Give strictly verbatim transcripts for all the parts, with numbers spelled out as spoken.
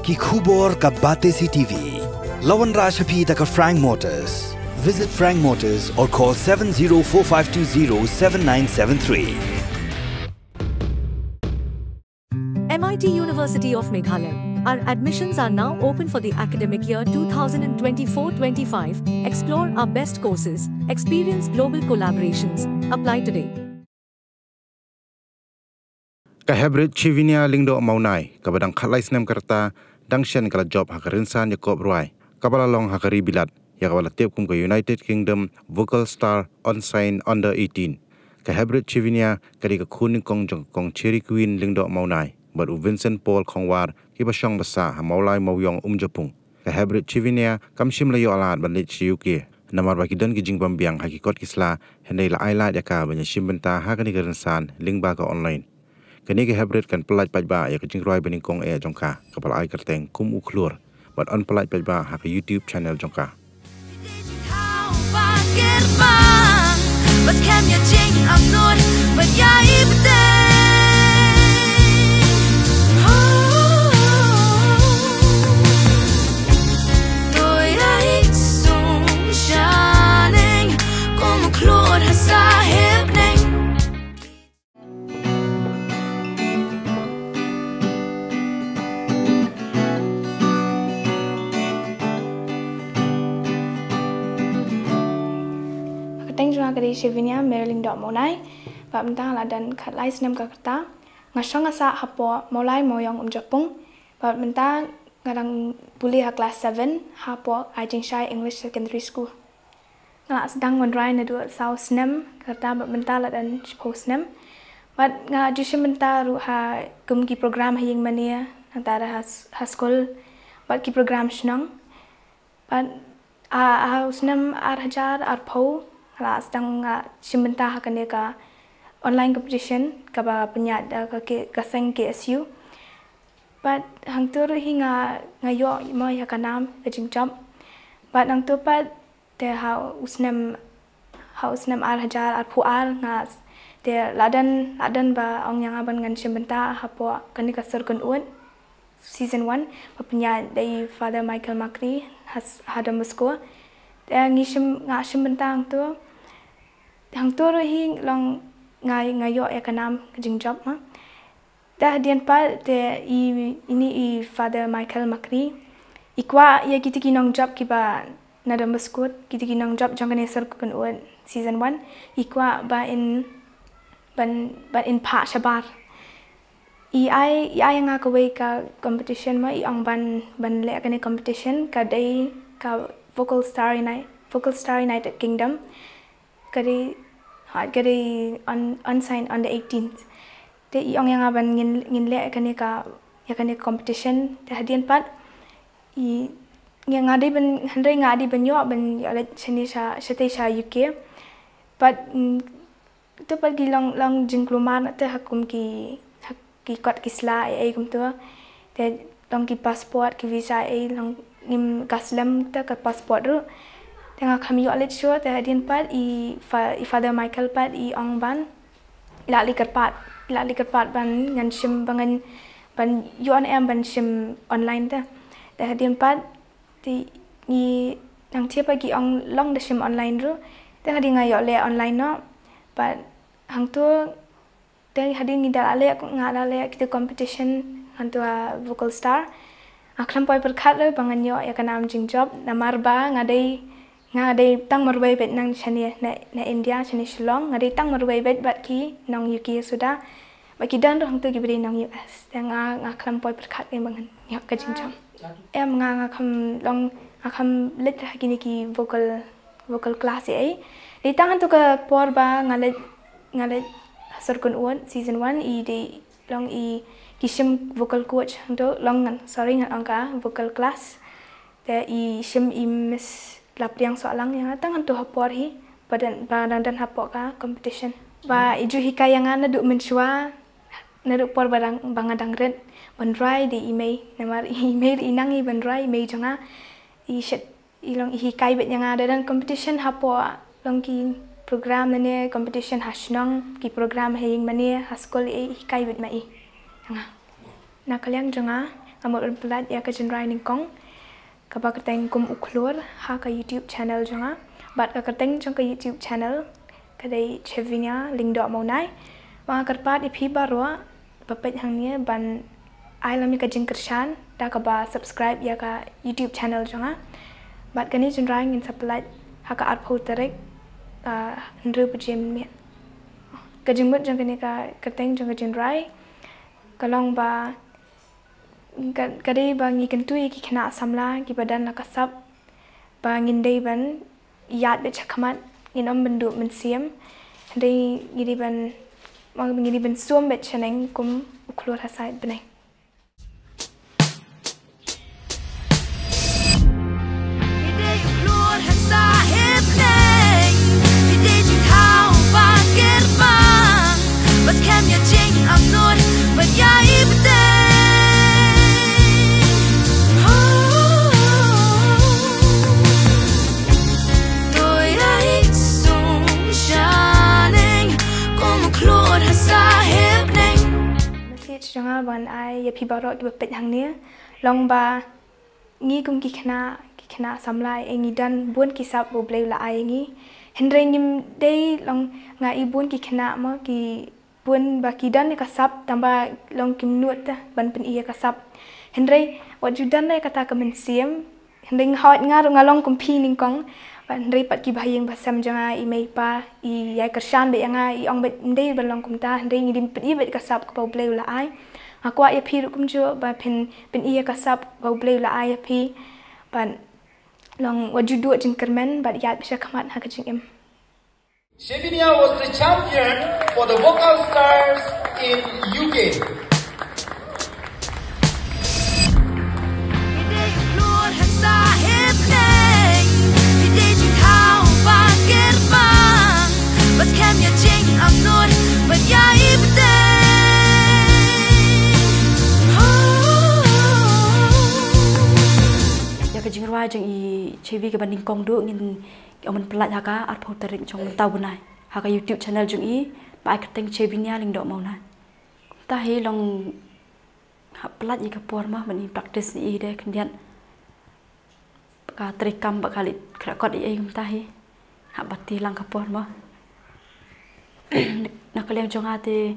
Ki khubor ka Batesi T V. La wanrah sha phi da ka Frank Motors. Visit Frank Motors or call seven zero four five two zero seven nine seven three. M I T University of Meghalaya. Our admissions are now open for the academic year two thousand twenty-four twenty-five. Explore our best courses, experience global collaborations. Apply today. Ka Hebrid Chivinia Lyngdoh Mawnai, kaba dang khatlai snem ka rta, dang shen ka la jop ha ka rynsan ïakob rwai, kaba la long ha ka ri Bilat, ïa kaba la tip kum ka United Kingdom Vocal Star Unseen Under eighteen. Ka Hebrid Chivinia ka dei ka khun nyngkong jong ka Kong Cherry Queen Lyngdoh Mawnai bad u Vincent Paul Khongwar, kiba shong ba sah ha Mawlai Mawiong Umjapung. Ka Hebrid Chivinia kam shym la ïoh lad ban leit sha U K, namar ba ki don ki jingbym biang ha ki kot ki sla, hynrei la ai lad ïa ka ban ïashim bynta ha kane ka rynsan lyngba ka online. Kane ka Hebrid kan pyllait paidbah ïa ka jingrwai banyngkong eh jong ka, kaba la ai kyrteng Kum U Khlur, bad yn pyllait paidbah ha ka YouTube channel jong ka. Ka kyrteng jong nga ka dei Chivinia Mary Lyngdoh Mawnai. Bad mynta nga la don khatlai snem ka rta. Nga shong nga sah hapoh Mawlai Mawiong Umjapung. Bad mynta nga dang pule ha klas seven hapoh Ai Jingshai English Secondary School. Nga la sdang wanrwai naduh saw snem ka rta bad mynta la don shiphew snem. Bad nga ju shim bynta ruh ha kum ki program ha ïing mane, nangta ha s-, ha skul, bad ki program shnong. Bad, ah, ha u snem ar hajar arphew, nga la sdang nga shim bynta ha kane ka online competition, kaba pynïaid da ka K-, ka seng K S U. Bad hangto ruh hi nga, nga ïoh mo ïa ka nam ka jingjop. Bad hangto pat te ha u snem, ha u snem ar hajar arphew ar nga s-, te la don, la don ba ong ïa nga ban ngan shim bynta hapoh kane ka Sur Kynnoh season one, ba pynïaid da i Father Michael Makri ha s-, ha Don Bosco. Te ngi shim, nga shim bynta hangto. Hangto ruh hi long nga, nga ïoh ïa ka nam ka jingjop ma. Da hadien pat te i, ine i Father Michael Makri i kwah ïa kito ki nongjop kiba na Don Bosco, kito ki nongjop jong kane Sur Kynnoh season one, i kwah ba in, ban, ban in phah shabar. I ai, i ai ïa nga kawei ka competition ma, i ong ban, ban leh kane competition, ka dei ka Vocal Star Uni-, Vocal Star United Kingdom. Ka dei, ha, ka dei un-, Unseen Under eighteen. Te i ong ïa nga ban ngin, ngin leh kane ka, ïa kane ka competition. Te hadien pat i, nga, nga dei ban, hynrei nga dei ban ïoh, ban ïoh leit shane sha, shatei sha U K. Pat, mm, to pat ki long, long jingkulmar na te ha kum ki, ha ki kot ki sla ei ei kumto. Te long ki passport, ki visa ei, long ngim, ka slem te ka passport ruh. Te nga kham ïoh leit shuh, te hadien pat i fa-, i Father Michael pat i ong ban, i la leit kyrpad, i la leit kyrpad ban ngan shim, ban ngan, ban ïoh ne em ban shim online te. Te hadien pat te ngi, nang te pat ki ong long da shim online ruh. Te hadien nga ïoh leh online noh. Pat hangto te hadien ngi da la leh, nga da leh kito competition hangto ha Vocal Star. Nga khlem poi pyrkhat ruh ba ngan ïoh ïa ka nam jingjop, namar ba nga dei, nga dei tang marwei beit na shane, na, na India, shane Shillong, nga dei tang marwei beit bad ki nong U K suda. Bad ki don ruh hangto kiba dei nong U S. Te nga, nga khlem poi pyrkhat ba ngan ïoh ka jingjop. Em, nga, nga kham long, nga kham leit ha kine ki vocal, vocal class ei ei. Dei tang hangto ka por ba nga leit, nga leit Sur Kynnoh season one, i dei long i ki shim vocal coach hangto, long ngan, sorry, ngan ong ka vocal class. Te i shim i Miss Lapriang Sohlang ïa nga tang hangto ha por hi, ba don, ba dang don hapoh ka competition. Ba i ju hikai ïa nga naduh mynshuwa, naduh por ba dang, ba nga dang rit ban rwai, dei i mei, namar i mei i nang i ban rwai, i mei jong nga. I shet, i long i hikai beit ïa nga, da don competition hapoh, long ki program lane competition ha shnong, ki program ha ïing mane, ha skul, i hikai beit ma i ïa nga. Na ka liang jong nga, Nga mut ban pyllait ïa ka jingrwai nyngkong kaba kyrteng Kum u Khlur ha ka YouTube channel jong nga. Bad ka kyrteng jong ka YouTube channel ka dei Chevinia Lyngdoh Mawnai. Ba nga kyrpad ïa phi baroh ba peit hangne ban ai lang ïa ka jingkyrshan da kaba subscribe ïa ka YouTube channel jong nga. Bad kane ka jingrwai ngin sa pyllait ha ka arphew tarik, ah, hynriew baje mynmiet. Ka jingmut jong kane ka kyrteng jong ka jingrwai ka long ba ka, ka dei ba ngi kyntu ïa ki khynnah samla kiba don la ka sap ba ngin dei ban ïaid beit shakhmat, ngin ym ban duh mynsiem. Hynrei ngi dei ban, ngi dei ban sum beit shaneng kum u khlur ha sait bneng. Message jong nga ban ai ïa phi baroh kiba peit hangne long ba ngi kum ki khynnah, ki khynnah samla, eh, ngi don bun ki sap ba U Blei u la ai ïa ngi. Hynrei ngim dei long, nga i bun ki khynnah mo, ki bun ba ki don ïa ka sap tang ba long kim nud te ban pyni ïa ka sap. Hynrei wat ju don ïa kata ka mynsiem. Hynrei nga hoi, nga ruh nga long kum phi nyngkong. Bad hynrei pat ki bahaïing bahasem jong nga, i mei i pa, i ïai kyrshan beit ïa nga, i ong beit ym dei ban long kumta, hynrei ngi dei ban pyni beit ka sap kaba U Blei u la ai. Nga kwah ïa phi ruh kumjuh ba phin pyni ïa ka sap ba U Blei u la ai ïa phi. Bad long wat ju duh jingkyrmen bad ïaid beit shakhmat ha ka jingim. Chevinia was the champion for the Vocal Stars in U K. Ïa ka jingrwai jong i Chevi kaba nyngkong duh ngin ong ban pyllait ha ka arphew tarik jong mynta u bnai ha ka YouTube channel jong i, ba ai kyrteng Chevinia Lyngdoh Mawnai. Kumta hi long hap pyllait ïa ka por mo ban i practice ïa i de khyndiat. Ka treikam ba ka leit khreh kot ïa i kumta hi. Hap bati lang ka por mo. Na ka liang jong nga te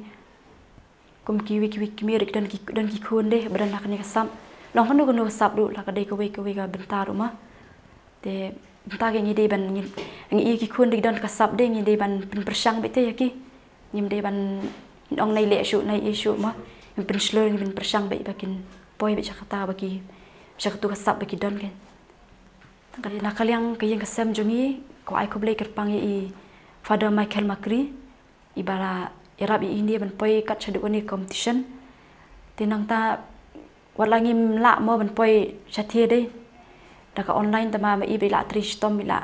kum kiwei kiwei ki mei ruh ki don ki, don ki khun de ba don la kane ka sap. Long kano kano ka sap ruh, la ka dei kawei kawei ka bynta ruh mo. Te bynta ka ngi dei ban, ngi, ngi i ki khun de ki don ka sap de ngi dei ban pynpyrshang beit te ïa ki. Ngim dei ban ong nai leh shuh nai i shuh mo. Ngim pynshlur, ngim pynpyrshang beit ba kin poi beit sha kata ba ki, sha katu ka sap ba ki don kein. Na ka liang ka ïing ka sem jong ngi, ko ai khublei kyrpang ïa i Father Michael Makri, i ba la ïarap ïa i ne ban poi kat shaduh kane ka competition. Te nangta wat la ngim lah mo ban poi shathie de da ka online, tangba ma i ba i la trei shitom, i la,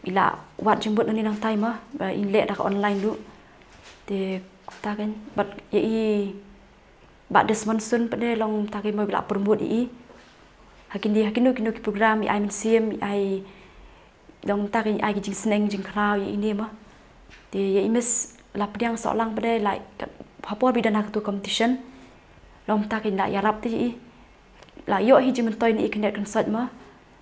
i la wad jingmut nangne nangtai mo ba in leh da ka online ruh. Te kumta kein, bad ïa i Bah Desmond Sun pat de long kumta kein mo ba i la promote ïa i ha kine, ha kino kino ki program, i ai mynsiem, i ai, long kumta kein, i ai ki jingsneng jingkhraw ïa i ne mo. Te ïa i Miss Lapdiang Sohlang pat de la, ha por ba i don ha katu competition, long kumta kein la ïarap te ïa i, la ïoh hi jingmyntoi na i khyndiat kynsoit mo.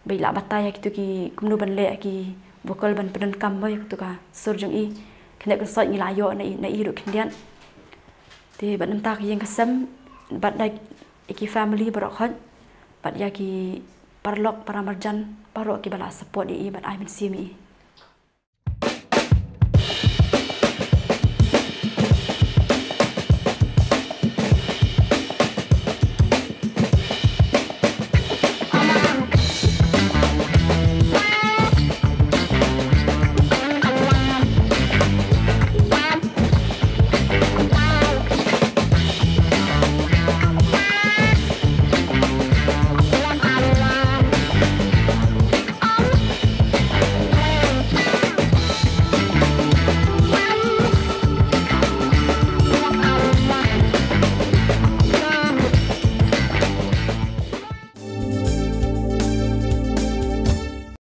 Ba i la batai ha kitu ki kumno ban leh ha ki vocal ban pyndonkam mo ïa katu ka sur jong i. Khyndiat kynsoit ngi la ïoh na i, na i ruh khyndiat. Te bad na ka bynta ka ïing ka sem bad da ïa ki family baroh khoit bad ïa ki paralok paramarjan baroh kiba la support ïa i bad ai mynsiem ïa i.